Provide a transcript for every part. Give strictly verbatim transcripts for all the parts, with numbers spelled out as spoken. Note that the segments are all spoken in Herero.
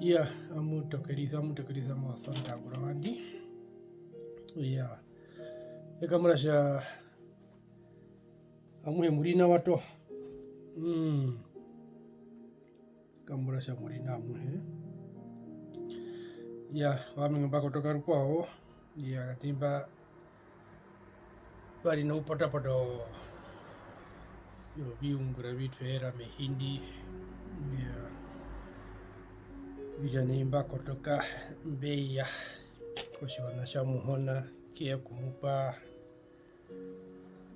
Iya, amu tokerisa, amu tokerisa mosondaha ngurova ndi. Iya. Ekamura tja amuhe mu ri nawa toho. Mm. Ekamura tja mu ri nawa amuhe. Iya, owami mba kotoka rukwao. Iya, katimba. Vari noupotapoto woviungura vi twe era mehi ndi. Iya. Okutja nai mba kotoka mbe ya kotjiwaṋa tja Muhona, ke ya okumupa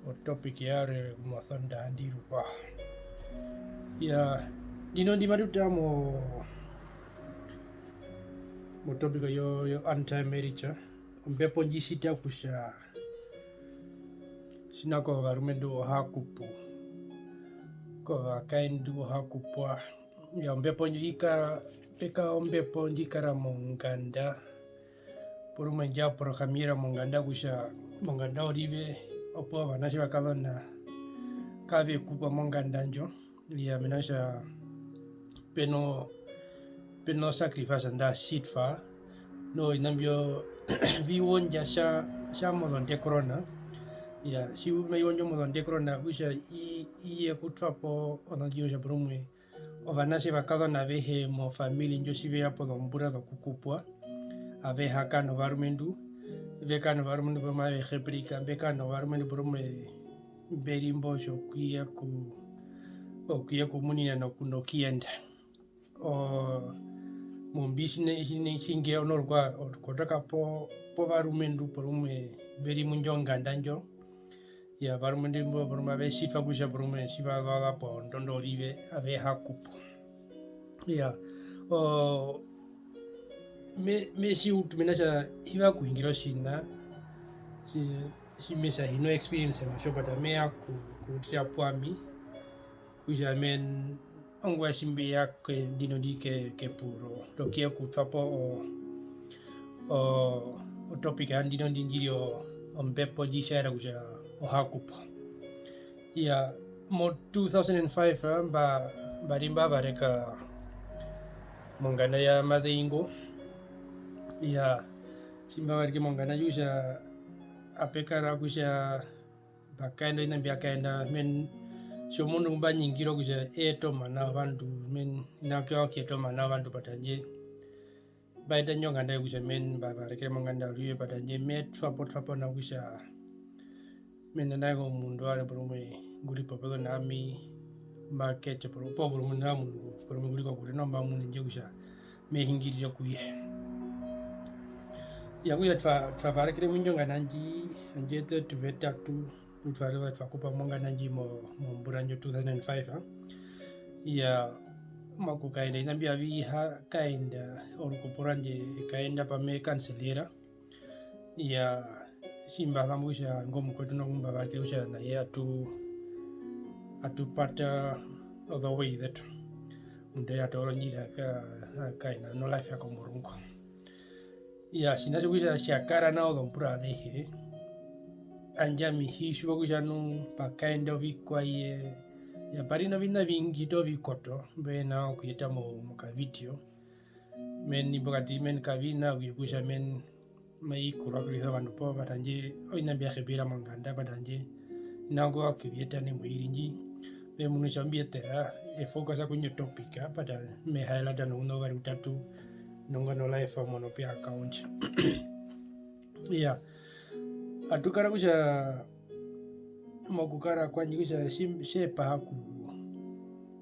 o topic yarwe mosondaha ndi rukwao. Iya, ndino ndi matu tara mo, mo topic yo, yo anti marriage, ombepo ndji tjita kutja tjina kovarumendu ohakupu, kovakaendu ohakupwa. Iya, ombepo ndjo i ka, pe ka ombepo ndji kara monganda, porumwe ndja programera monganda kutja monganda orive opuwo ovanatje vakazona kave kupwa monganda ndjo. Iya, mena rokutja pe no, pe no sacrifice nda tjitwa, nu oviṋa mbyo vi wondja tja, tja mozondekurona. Iya, tji mai wondjo mozondekurona, okutja i, i ye kutwa po onandjiro kutja porumwe ovanatje vakazona avehe mofamily ndjo tji ve ya pozombura zokukupwa, ave ha kara novarumendu, ve kara novarumendu porumwe ave hepirika, mbe kara novarumendu porumwe mbe ri mbo tjokuya ku-, okuya kumunina noku-, nokuyenda. O-, mumbi tjine-, tjine-, tjinge ono rukwao, o-, kotoka po-, povarumendu porumwe mbe ri mundjo nganda ndjo. Iya, varumendu mbo porumwe ave tjitwa kutja porumwe tji va vaza pondondo orive ave ha kupwa. Iya, o-, me-, me tji utu mena rokutja hi va kuhingira otjiṋa tji-, tji me tja hi no experience yatjo, but me ya ku-, kuutira pu ami, kutja men-, ongwaye tji mbe ya ke-, ndino ndi ke-, kepu ro-, rokuye kutwa po o-, o-, o topic yandino ndi ndji ri o-, ombepo ndji tjaera kutja ohakupu. Iya, mo two thousand and five, ah, mba-, mba ri mba vareka monganda ya Mother Ingo. Iya, tji mba vareke monganda ndjo kutja ape kara kutja mba kaenda oviṋa mbya kaenda, men, tjomundu ngu mba ningirwa kutja eete omana wovandu, men, hi na kuyeta omana wovandu, but handje mba eta indjo nganda yokutja men, mba varekere monganda uriri, but handje me twa po, twa po nao kutja, men, ndandae omundu warwe porumwe ngu ri popezu na ami, ma kete porumwe, poo porumwe nao omundu porumwe ngu ri kokure, noho mba mune ndje kutja me hingirire ku ye. Iya, okutja twa, twa varekere mu indjo nganda ndji, handje eṱe tuvetatu, tu twa ri twa kupwa monganda ndji mo-, mombura ndjo two thousand and five, ah. Iya, mokukaenda oviṋa mbi avi ha kaenda, orukupo rwandje e kaenda pa me kanselera. Iya, tji mba za mo kutja ingo mukwetu noho ngu mba varekere kutja na ye atu-, atu pata ozoway zetu. Omundu eye a toora ondjira a ka-, a kaenda no life ya komurungu. Iya, otjiṋa tjokutja tja kara nao ozombura azehe, handje ami hi tjiwa kutja nu pa kaenda ovikwaye, iya, pa ri noviṋa ovingi toho ovikoto mbi hi na okuyeta mo-, mokavideo. Men, pokati, men, kavi na kutja men, mai kurwa kurisa ovandu poo, but handje oviṋa mbya hepera monganda, but handje hi na kuviyeta nai moiri ndji. Me munu kutja ombi yetera e focus ku indjo topic, but me highlight nouna uvari utatu, nonga no life mono pe account. Iya. Atu kara kutja mokukara kwandje kutja tji-, tje paha oku-,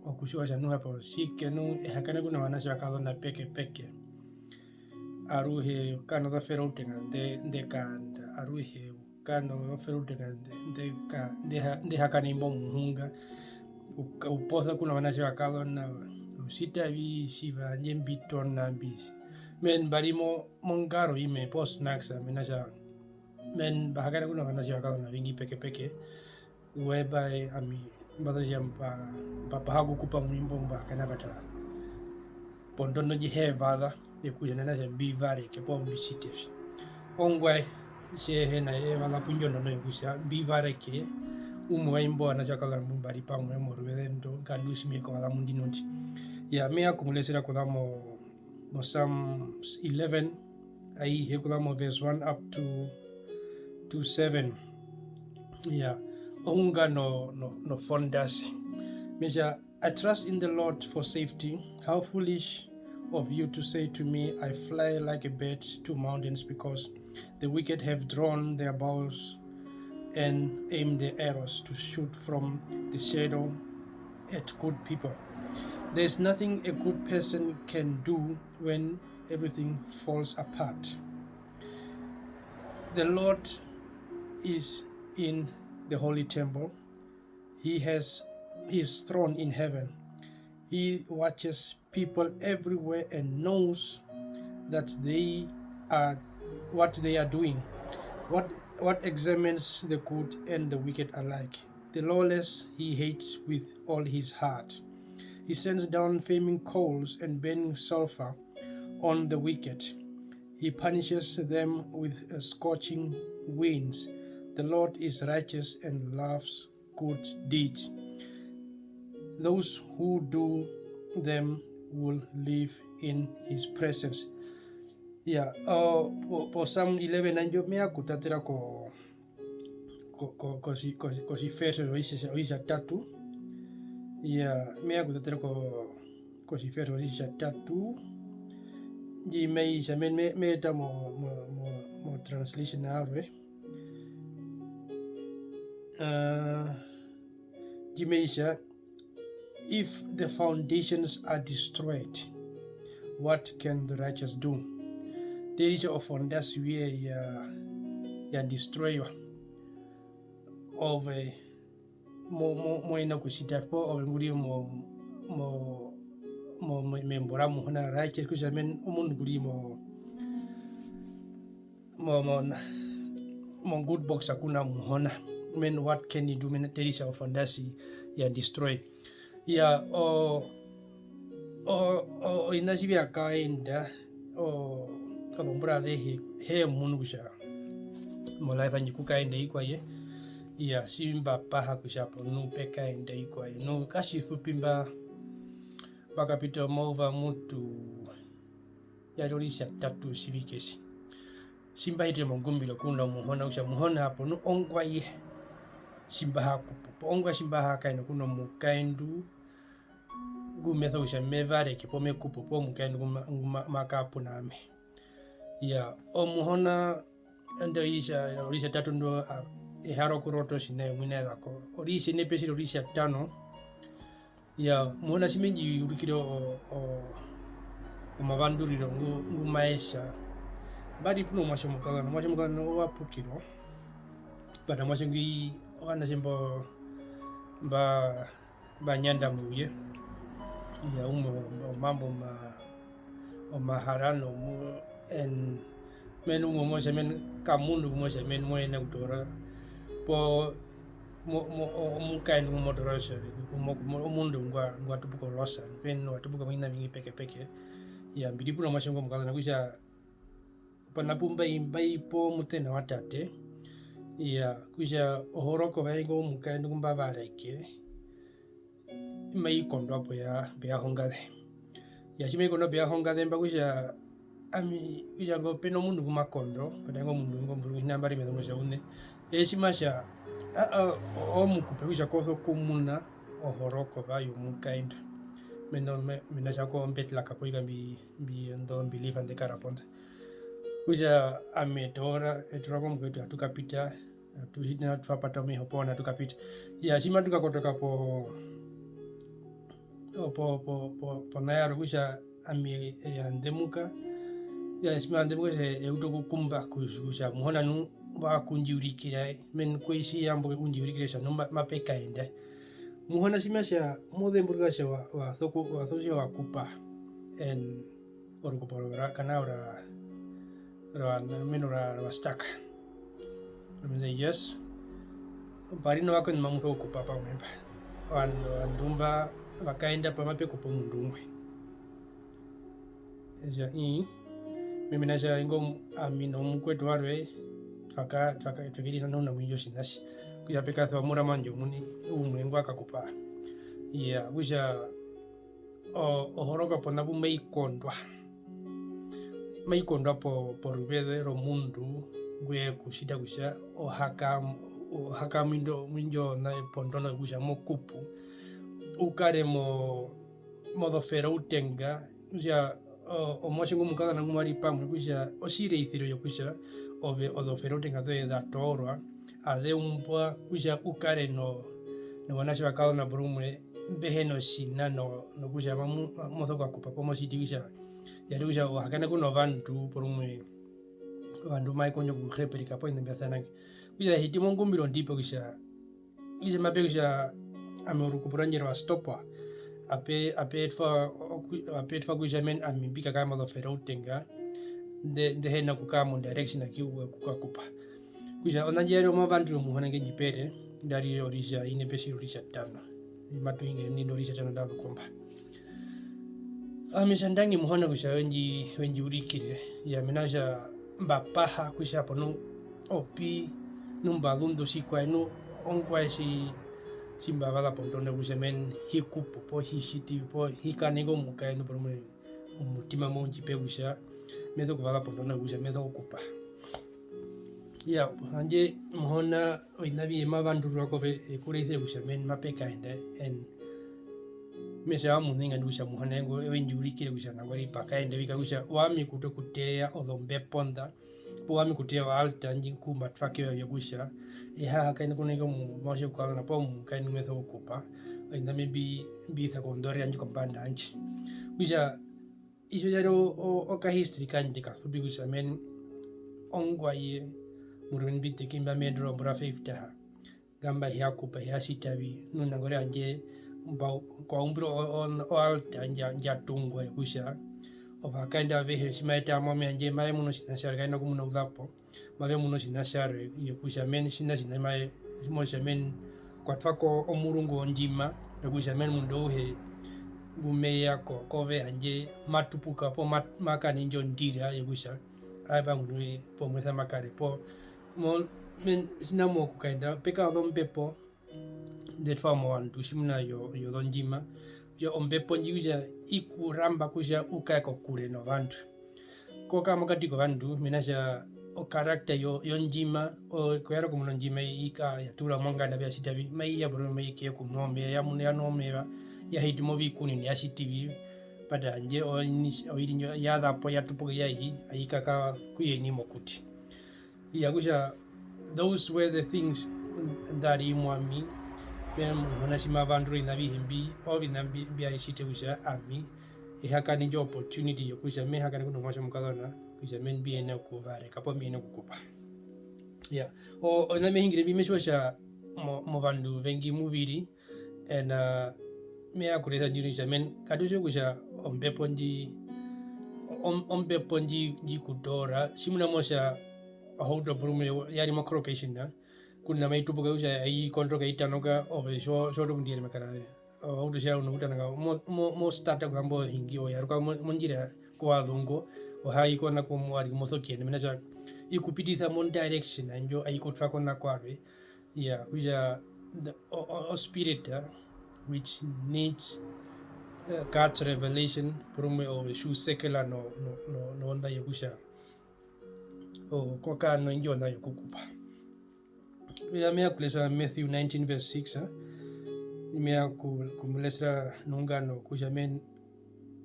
okutjiwa kutja nu hapo tjike nu e hakane kuna ovanatje vakazona pekepeke. Aruhe u kara nozofere outenga nde-, nde kaanda, aruhe u kara nozofere outenga nde-, nde ka-, nde ha-, nde hakana imbo muhunga, u ka-, u posa kuna ovanatje vakazona, u tjita vi tjiva, handje mbi tona mbi. Men, mba ri mo-, mongaro imwe poo snacks, mena rokutja, men, mba hakana kuna ovanatje vakazona ovengi pekepeke, whereby ami mba za kutja mba-, mba paha okukupa mu imbo mbu mba hakana, but pondondo ndji he vaza, okutja nena kutja mbi vareke poo mbi tjite vi. Ongwaye, tje hina e vaza pu indjo ndondo yokutja mbi vareke umwe wa imbo ovanatje vakazona mbu mba ri pamwe moruveze ndo, nga ndu tji me kovaza mu ndino ndi. Iya, me ya okumulesera okuza mo-, Psalms eleven, aihe kuza mo verse one up to, to seven. Yeah, ohunga no, no, no fondasi. Me tja, "I trust in the Lord for safety. How foolish of you to say to me, 'I fly like a bird to mountains,' because the wicked have drawn their bows and aimed their arrows to shoot from the shadow at good people. There is nothing a good person can do when everything falls apart. The Lord is in the holy temple. He has his throne in heaven. He watches people everywhere and knows that they are, what they are doing. What, what examines the good and the wicked alike. The lawless he hates with all his heart. He sends down flaming coals and burning sulfur on the wicked. He punishes them with, uh, scorching winds. The Lord is righteous and loves good deeds. Those who do them will live in his presence." Yeah, uh, po, po Psalm eleven ndjo me ya okutatera ko, ko, ko, kotji-, kotji-, kotjiverse oitja-, oitjatatu. Yeah, me ya okutatera ko, kotjiverse oitjatatu. Ndji mai tja, me, me, me eta mo, mo, mo, mo translation yarwe. Uh, ndji mai tja, "If the foundations are destroyed, what can the righteous do?" Teri kutja ofondasi yoye ya, ya destroywa, ove mo, mo, mo ina okutjita po, ove ngu ri mo, mo, mo, mo, membo ra Muhona, righteous kutja men-, omundu ngu ri mo, mo, mo, mo good books ku na Muhona. Men, what can you do? Men, teri kutja ofondasi ya destroy. Ya, o, o, o, oviṋa tji vya kaenda, o, ozombura azehe, he munu kutja mo life yandje ku kaenda ovikwaye. Ya, tji mba paha kutja hapo nu pe kaenda ovikwaye. Nu katjisupi mba, mba kapita omayuva mutu ya ri oritjatatu otjivike tji. Tji mba hitire mongumbiro ku na Muhona, kutja Muhona hapo nu ongwaye tji mba ha kupu po, ongwaye tji mba ha kaenda ku na omukaendu ngu me so kutja me vareke poo me kupu poo omukaendu ngu ma-, ngu ma-, ma kara puna ami. Iyaa, omuhona indi oritja-, oritjatatu ndo, a-, e hara okurota otjiṋa omuini a za ko, oritjaine pe tjiri oritjatano, Iyaa, Muhona tji me ndji urikire o-, o-, omavanduriro ngu-, ngu maye tja, mba ri pu nomuatje omukazona, omuatje omukazona wa pukirwa, but omuatje ngwi ovanatje mbo mba, mba nyanda mouye. Iyaa, umwe womambo ma-, omahara nomu-, en-, mena umwe mo tja mena kamundu ngu mo tja mena mo yenene okutoora poo mo-, mo-, o-, omukaendu ngu mo toora kutja omundu ngwa, ngwa tupuka orosa, mena wa tupuka moviṋa ovingi pekepeke. Iyaa, mbi ri pu nomuatje ngo omukazona kutja pona pu mba i, mba i pomuṱena wa tate, iyaa, kutja ohorokova yaye ngo omukaendu ngu mba vareke, mai kondwa poya, poya hongaze. Iyaa, tji mai kondwa poya hongaze mba kutja ami, kutja ngo pe nomundu ngu ma kondo, pata ngo omundu ngo mburu hina mba ri mezongo tja uṋe. Eye tji ma tja, aa, o-, omukupe kutja ko so kumuna ohorokova yomukaendu. Mena, me-, mena tja ko mbetlaka poika mbi, mbi, ndo mbi live nde kara ponḓa. Kutja ami e toora, e toora komukwetu atu kapita, atu hiti nao twa pata omeho pona atu kapita. Iyaa, tji matu kakotoka po, po, po, po, pona yarwe kutja ami e yandemuka. Iyaa, tji ma yandemuka kutja e utu okukumba ku-, kutja Muhona nu wa ku ndji urikira, mena kutja tji ya mbo ku ndji urikira kutja nu ma-, mape kaenda. Muhona tji ma tja mo zemburuka kutja wa, wa so ku-, wa so kutja wa kupa, en-, orukupo rwa, kana rwa, rwa, mena rwa, rwa stuck. Ami e tja, yes. Mba ri novakweṋu mbu mu so kukupa pamwe mba. Ovandu, ovandu mba va kaenda pamwe mape kupa omundu umwe. E tja, ii. Mena kutja ingo ami nomukwetu warwe, twa ka-, twa ka-, twe kerihana ouna mwindjo otjiṋa tji. Kutja pe kasiwa murama wandje omuini, umwe ngwa kakupa. Iyaa, kutja o-, ohorokova pona pu mai kondwa. mai kondwa po-, poruveze romundu ngwe ku tjita kutja o ha ka-, o ha ka mwindjo-, mwindjo na-, pondondo yokutja mo kupu, u kare mo-, mozoferoutenga, kutja, o-, omuatje ngu omukazona ngu mwa ri pamwe, kutja otjireisiro yokutja ove ozoferoutenga zoye za toorwa, aze umbwa kutja u kare no-, novanatje ovakazona porumwe mbe hi na otjiṋa no-, nokutja mamu-, mo sokukakupa poo mo tjiti kutja, ya ri kutja u hakaene ku novandu porumwe, ovandu mave kondjo okuheperika poo oviṋa mbya sana nge. Okutja e hiti mongumbiro ondipa kutja, okutja mape ya kutja ami orukupo rwandje rwa stopwa, ape-, ape etwa oku-, ape etwa kutja mena ami mbi kakara mozoferoutenga, nde-, nde hi na okukara mo direction yokukakupa. Kutja ona ndji ya ri omavanduriro Muhona nge ndji pere, nda ri oritjaine petjiri oritjatano. Matu hingire ndi ndo oritjatano nda zu komba. Ami tjandangi Muhona kutja we ndji-, we ndji urikire. Iya, mena rokutja mba paha kutja hapo nu opi, nu mba zunḓa otjikwaye, nu ongwaye tji-, tji mba vaza pondondo kutja mena hi kupu, poo hi tjiti, poo hi kaneke omukaendu porumwe. Omutima mau ndji pe kutja me sokuvaza pondondo yokutja me sokukupa. Iya, handje Muhona oviṋa avihe ma vandurura kove, e ku raisire kutja mena mape kaenda, and me tja wa muninga ndi kutja Muhona ngo we ndji urikire kutja nangwari pa kaenda, vi ka kutja owami okuteya ozombepo nḓa, poo owami okuteya o altar ndji ku mba twa keyo yokutja e ha hakaene ku na ike omuatje okukazona poo omukaendu ngu me sokukupa, oviṋa mbi-, mbi isa kondorera ndji kombanda yandje. Kutja, itjo ya ri o-, o-, oka history kandje kasupi kutja mena ongwaye, murumendu mbi teke mba me endere ozombura fifty ha, nga mba hi ya kupa, hi ya tjita vi, nu nangwari handje mba-, kwa umbirwa o-, o-, o altar ndja, ndja tungwa yokutja ovakaendu avehe tji mave tara mo ami handje mave munu otjiṋa tjarwe, kaena okumuna ouzapo. Mave munu otjiṋa tjarwe, yokutja mena, tjiṋa tjiṋa mave, mo tja mena kwa twa ko omurungu wondjima, yokutja mena omundu auhe ngu me ya ko-, kove handje ma tupuka poo ma-, ma kara nondjira yokutja aa, pa omundu we pomwesa ma kare poo mo-, men-, tjina mo kukaenda pe kara ozombepo nḓe twa movandu tjimuna yo-, yozondjima, kutja ombepo ndji kutja i ku ramba kutja u kare kokure novandu. Ko kara mokati kovandu, mena rokutja o character yo-, yondjima, o-, ko ya ri okumuna ondjima i ka-, ya tuurwa monganda, ya tjita vi, mai ya porumwe mai keya okunwa omeva, ya munu, ya nu omeva, ya hiti movikunino, ya tjiti vi, but handje oini-, oiri ndjo ya za po, ya tupuka, ya i, ai kakara ku yeni mokuti. Iya, kutja those were the things that imwa ami, mena Muhona tji ma vandura oviṋa avihe mbi, oviṋa mbi, mbya ri tjita kutja ami e ha kara nondjo opportunity yokutja me hakaene ku nomuatje omukazona, kutja mena mbi hi na okuvareka poo mbi hi na okukupa. Iya, o-, oviṋa mbi me hingire mbi me tjiwa kutja mo-, movandu vengi mu vi ri, ena, me ya okuraisa ndino kutja mena, katu tjiwa kutja ombepo ndji, om-, ombepo ndji, ndji ku toora, tjimuna mo tja ohauto porumwe ya ri mo corrugation, ku na mai tupuka kutja ai kondoroka, ai tananuka, ove tjo-, tjo utu okundiyeremekana ohauto tji ya uno kutananga, mo-, mo-, mo starta kuzambo ohingi, o yaruka mo-, mondjira ku wa zu ngo, o ha i kona ku mo wa ri mo sokuyenda, mena rokutja i ku pitisa mo direction ndjo ai ku twa kona kwarwe. Iya, kutja the, o, o, o spirit, uh, which needs, uh, God's revelation, porumwe ove tji u sekela no, no, no, nonda yokutja, o, ko kara nondjo nda yokukupa. Okutja me ya okulesa Matthew nineteen verse six, eh? Me ya oku-, okumulesera nongano kutja mena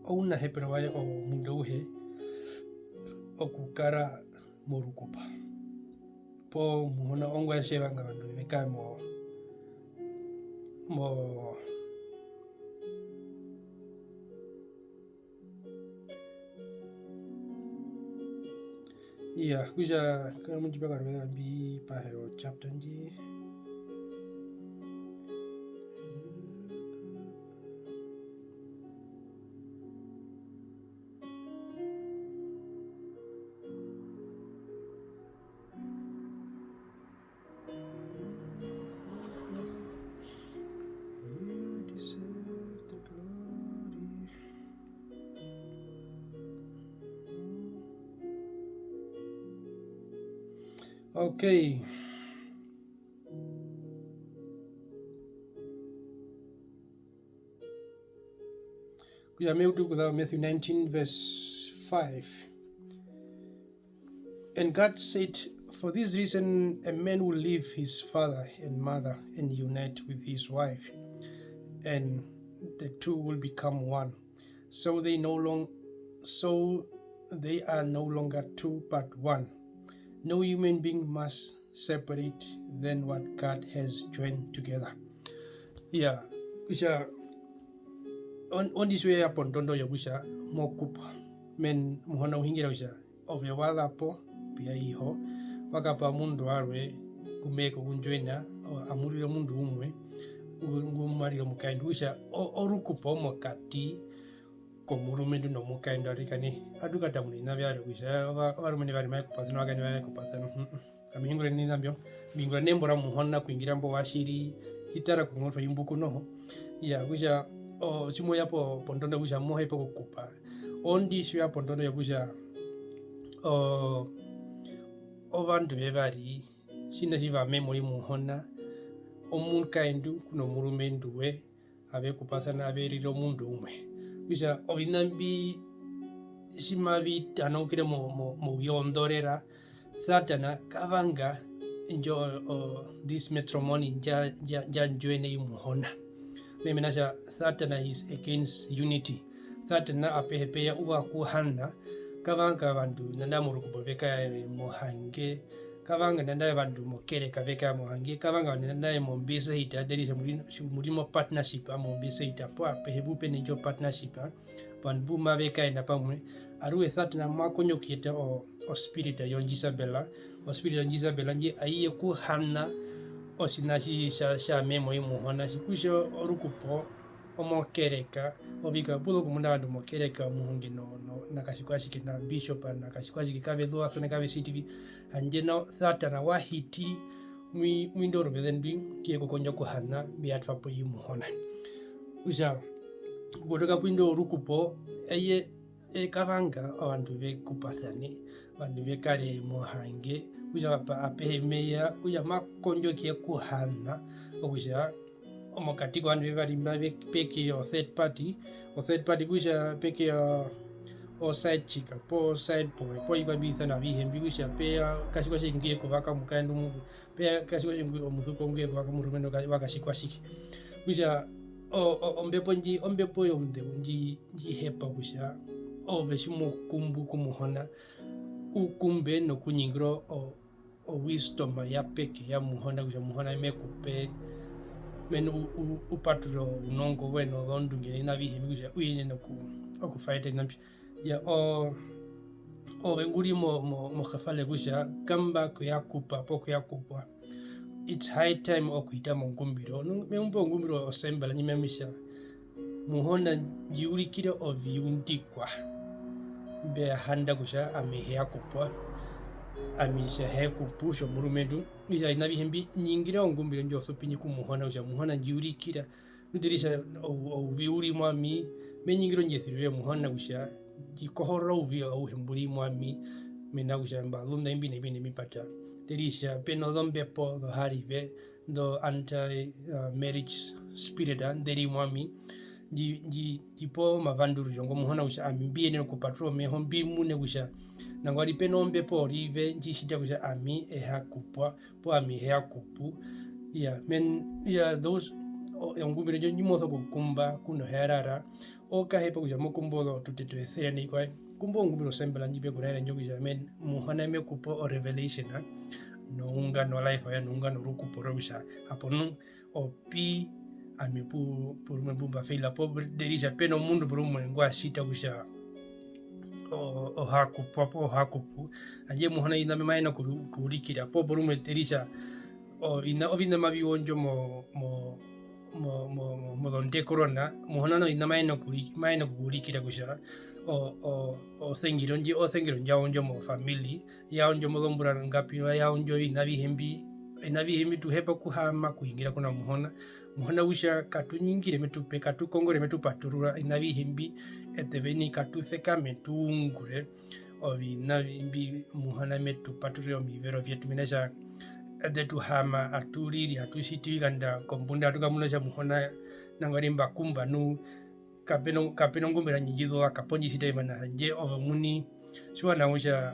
ounahepero waye omundu auhe okukara morukupo. Poo Muhona ongwaye tje vanga ovandu ve kare mo, mo, iya, kutja ka mu ndji pa karuveze mbi pahe o chapter ndji. You deserve the glory. Okay. Kutja me utu okuza Matthew nineteen verse five. And God said, "For this reason, a man will leave his father and mother and unite with his wife, and the two will become one." So they no long, so they are no longer two but one. No human being must separate then what God has joined together. Yeah, kutja on-, ondiswe ya pondondo yokutja mokupa, men Muhona u hungira kutja ove wa za po, pu ya iho, wa kapa omundu warwe ngu me ku joina, o-, amu rire omundu umwe, ngu-, ngu ma rire omukaendu, okutja o-, orukupo mokati komurumendu nomukaendu arikana. Atu katamuna oviṋa vyarwe kutja ova-, ovarumendu varwe mave kupasana, ovakaendu mave kupasana, mm, mm. Ami hi ungura nai oviṋa mbyo, mbi ungura nembo ra Muhona okuingira mbo wa tjiri, hi tara kongotwe yimbuku noho. Iya, kutja, o, tji mo ya po-, pondondo kutja mo hepa okukupa, ondiswe ya pondondo yokutja, o, ovandu vevari, tjina tjiva me munu Muhona, omukaendu ku nomurumendu we, ave kupasana, ave rire omundu umwe. Kutja oviṋa mbi tji mavi tanaukire mo-, mo-, mouye wondorera, Satana ka vanga indjo, o, this matrimony ndja, ndja, ndja joine i Muhona. Mena kutja Satana is against unity. Satana apehe pe ya u va okuhana, ka vanga ovandu nanda morukupo ve kare mohange, ka vanga nanda ovandu mokereka ve kare mohange, ka vanga nanda mombeseita, that is, mu ri, mu ri mo partnership a mombeseita, poo apehe pu pe na indjo partnership, ovandu mbu mave kaenda pamwe, aruhe Satana ma kondjo okuyeta o, o spirit yo Jezebel, o spirit yo Jezebel ndji ai ya okuhana otjiṋa tji tja, tja me munu i Muhona, tji kutja orukupo, omokereka, ovikaro, opu zo okumuna ovandu mokereka, omuhonge no, no, na katjikwatjike, na bishop, na katjikwatjike, kave zuvasana, kave tjiti vi, handje nao Satana wa hiti mwi-, mu indo ruveze ndwi, ke ya okukondja okuhana mbi ya twa po i Muhona. Kutja, okukotoka pu indo rukupo, eye, eye ka vanga ovandu ve kupasane, ovandu ve kare mohange, kutja apa-, apehe me ya, kutja ma kondjo okuhana, okutja, omokati kovandu vevari mba ve-, pe ke ya o third party, o third party kutja pe ke ya o side chick, poo side boy, poo ovikwaye mbi vi isana avihe mbi, kutja pe ya katjikwatjike ngu ye kuvaka omukaendu mu-, pe ya katjikwatjike ngu-, omusuko ngu ye kuvaka omurumendu wa ka-, wa katjikwatjike. Kutja o-, o-, ombepo ndji, ombepo younḓeu ndji, ndji hepa kutja ove tji mo kumbu ku Muhona, u kumbe nokunyingirwa o-, o wisdom ya peke ya Muhona, kutja Muhona me ku pe, mena u-, u-, u paturure ounongo woye nozondunge noviṋa avihe mbi kutja u yenene oku-, oku fighta oviṋa mbyo. Ya, o-, ove ngu ri mo, mo, mo gevaar kutja kamba kuyakupa poo kuyakupwa, it's high time okuhita mongumbiro. Nu-, me umbu ongumbiro osemba ndji me mu tja, Muhona, ndji urikire oviundikwa mbya handa kutja ami hi ya kupwa, ami tji hi ya kupu tjomurumendu, okutja oviṋa avihe mbi, nyingire ongumbiro ndjo osupi ndji ku Muhona, kutja Muhona, ndji urikira, nu te ritja ou-, ouvi u ri mu ami, me nyingire ondjesiro yoye Muhona, kutja ndji kohorora ouvi auhe mbu ri mu ami, mena rokutja mba zunda imbi na imbi na imbi mbi pata, te ritja pe nozombepo zoharive, indo anti, uh, marriage spirit, ah, nḓe ri mu ami, ndji, ndji, ndji pa omavandururiro ngo Muhona kutja ami mbi yenene okupaturura omeho, mbi mune kutja nangwari pe nombepo yorive ndji tjita kutja ami e ha kupwa, poo ami hi ya kupu. Iya, men, iya, those, o-, ongumbiro ndjo ndji mo sokukumba ku noherara, o kahepa kutja mo kumbu ozotuteto esere nai kwae. Kumba ongumbiro osemba ndji mbe ku raera ndjo kutja, men, Muhona me ku pe o revelation, ah, noungana o life yoye, noungana orukupo rwoye kutja hapo nu opi ami pu-, porumwe mbu mba faila, poo te ritja pe nomundu porumwe ngwa tjita kutja o-, o ha kupwa poo o ha kupu. Handje Muhona oviṋa mbi ma yenene oku-, okuurikira, poo porumwe te ritja o-, oviṋa, oviṋa mavi ondjo mo-, mo-, mo-, mo-, mo-, mozondekurona, Muhona noho oviṋa ma yenene okuri-, ma yenene okukuurikira kutja o-, o-, osengiro ndji, osengiro ndja ondjo mofamily, ya ondjo mozombura ngapi, ya ondjo oviṋa avihe mbi, oviṋa avihe mbi tu hepa okuhaama okuhingira kuna Muhona. Muhona kutja katu nyingire me tu pe, katu kongore me tu paturura, oviṋa avihe mbi, eṱe oveni katu sekame tu ungure oviṋa mbi Muhona me tu paturura omivero vyetu, mena rokutja eṱe tu haama, atu riri, atu tjiti ovikanda kombunda, atu kamuna kutja Muhona nangwari mba kumba nu, kape na, kape na ongumbiro ndji ndji zuva, kapo ndji tjita oviṋa, handje ove omuini, tjiwa nawa kutja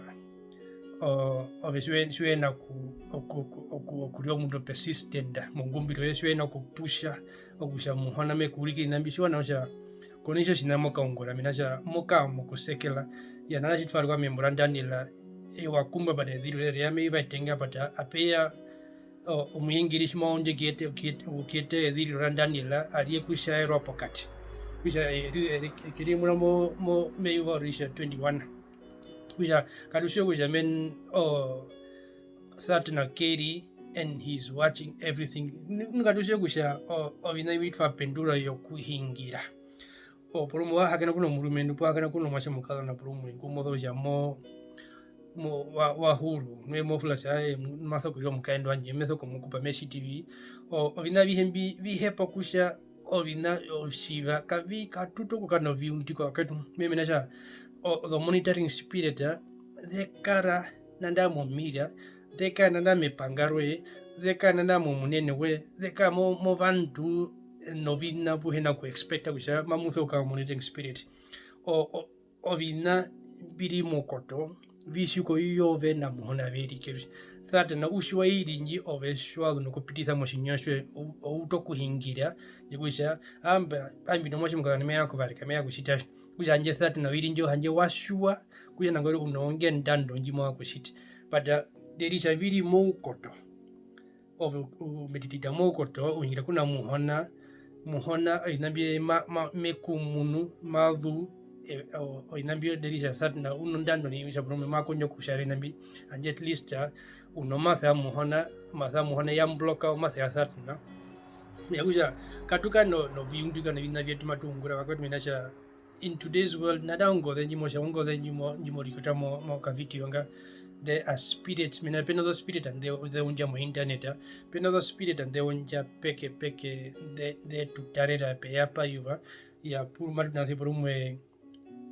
O-, ove tji u hi na ku-, oku-, oku-, oku-, okurira omundu persistent mongumbiro yoye, tji u hi na kupusha, okutja Muhona me ku urikire oviṋa mbi, tjiwa nawa kutja ko na itjo tjiṋa mo kaungura, mena rokutja mo kaa mokusekela. Iya, nana tji twa rukwa membo ra Daniel, eye wa kumbwa pata eziriro, eye ame i va etenga pata, ape ya, o-, omuingiri tji ma undju okuyeta, okuyeta, okuyeta eziriro ra Daniel, a ri e kutjaerwa pokati. Kutja, e-, e-, e-, e ke ri muna mo, mo, meyuva oritja twenty-one. Kutja, katu tjiwa kutja men, o, Satan ke ri, and he's watching everything. Nu, nu katu tjiwa kutja, o, oviṋa mbi twa pendura vyokuhingira. O, porumwe wa hakaena ku nomurumendu, poo wa hakaena ku nomuatje mukazona porumwe, ngu mo sokutja mo, mo, wa, wa huru, nu mo fula kutja, ae, mu-, ma sokurira omukaendu wandje, me soku mu kupa, me tjiti vi. O, oviṋa avihe mbi, vi hepa kutja oviṋa, otjiva, kavi, katu utu okukara noviundikwa, vakwetu. Me hee mena rokutja, o, the monitoring spirit, a, ze kara nandaa momira, ze kara nandaa mepanga roye, ze kara nandaa momunene woye, ze kara mo-, movandu noviṋa mbu u hi na ku expecta kutja mamu sokukara monitoring spirit. O-, o-, oviṋa mbi ri moukoto, vi tjiwa i yove na Muhona ve rike. Satana u tjiwa i ri ndji ove tji wa zu nokupitisa motjinyo tjoye, o-, o utu okuhingira, yokutja, amba, ambi nomuatje mukazona me ya kuvareka, me ya kutjita vi. Kutja handje Satana u ri ndjo, handje wa tjiwa, kutja nangwari u nongendando ndji mo vanga okutjita. But, uh, nderitja vi ri moukoto. Ove u-, u-, meditita moukoto, u hingira ku na Muhona, Muhona, oviṋa mbye ma-, ma-, me ku munu, ma zu, e, o-, oviṋa mbyo nderitja Satana u nondando nai, kutja porumwe ma kondjo okutjara oviṋa mbi, handje at least, uh, u nomasa ya Muhona, omasa ya Muhona ya mbloka omasa ya Satana. Okutja, katu kara no-, noviundikwa noviṋa vyetu matu ungura, vakwetu, mena rokutja, in today's world, nandaa ongoze ndji mo tja, ongoze ndji mo-, ndji mo rikuta mo, mokavideo nga, there are spirits, mena pe nozospirit nḓe-, nḓe undja mo internet, pe nozospirit nḓe undja pekepeke, nḓe-, nḓe tu tarera pe ya payuva, iya, pu-, matu nanasi porumwe,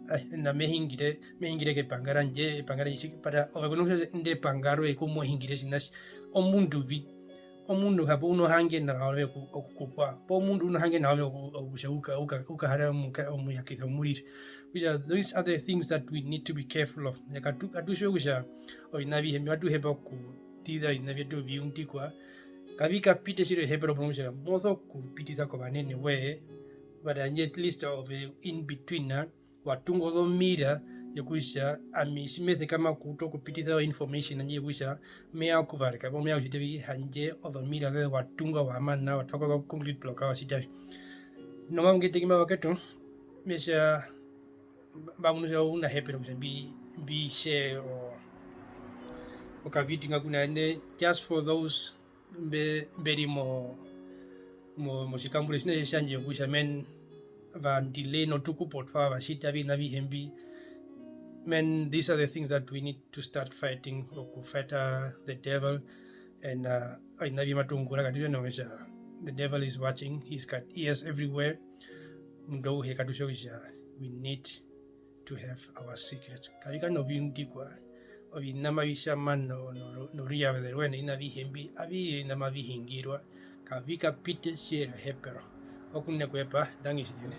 ai, na me hingire, me hingire kepanga randje, epanga randje, tjike, pata, ove ko na kutja inde epanga roye ku mo hingire tjiṋa tji, omundu vi, omundu hapo u nohange na ove oku-, okukupwa, poo omundu u nohange na ove oku-, okutja u ka-, u ka-, u kahara omuka-, omuyakisa omuriri. Kutja those are the things that we need to be careful of. Ya, katu-, katu tjiwa kutja oviṋa avihe mbi matu hepa okuṱiza oviṋa vyetu viundikwa, kavi kapite tjiri ehepero porumwe kutja mo sokupitisa kovanene voye, but handje at least ove in between, wa tunga ozomira yokutja ami tji me sekama okuuta okupitisa o information yandje yokutja me ya okuvareka poo me ya okutjita vi, handje ozomira zoye wa tunga wa mana, wa twa ko concrete block, wa tjita vi. Nomambo ngeteki mba, vakwetu, me tja mba munu kutja ounahepero kutja mbi, mbi share o-, okavideo nga ku na ene, just for those mbe-, mbe ri mo-, mo-, motjikambure tjinene tjandje kutja men va delay notukupo twawo, va tjita oviṋa avihe mbi. Men, these are the things that we need to start fighting, okufighta the devil. And, uh, oviṋa mbi matu ungura katu tjiwa nawa kutja the devil is watching, he's got ears everywhere. Omundu auhe katu tjiwa kutja we need to have our secrets. Kavi kara noviundikwa, oviṋa mavi tjama no-, no-, noruyaveze rwee, oviṋa avihe mbi, avi ri oviṋa mavi hingirwa, kavi kapite tjiri ehepero. Okunene okuhepa, ndangi tjinene.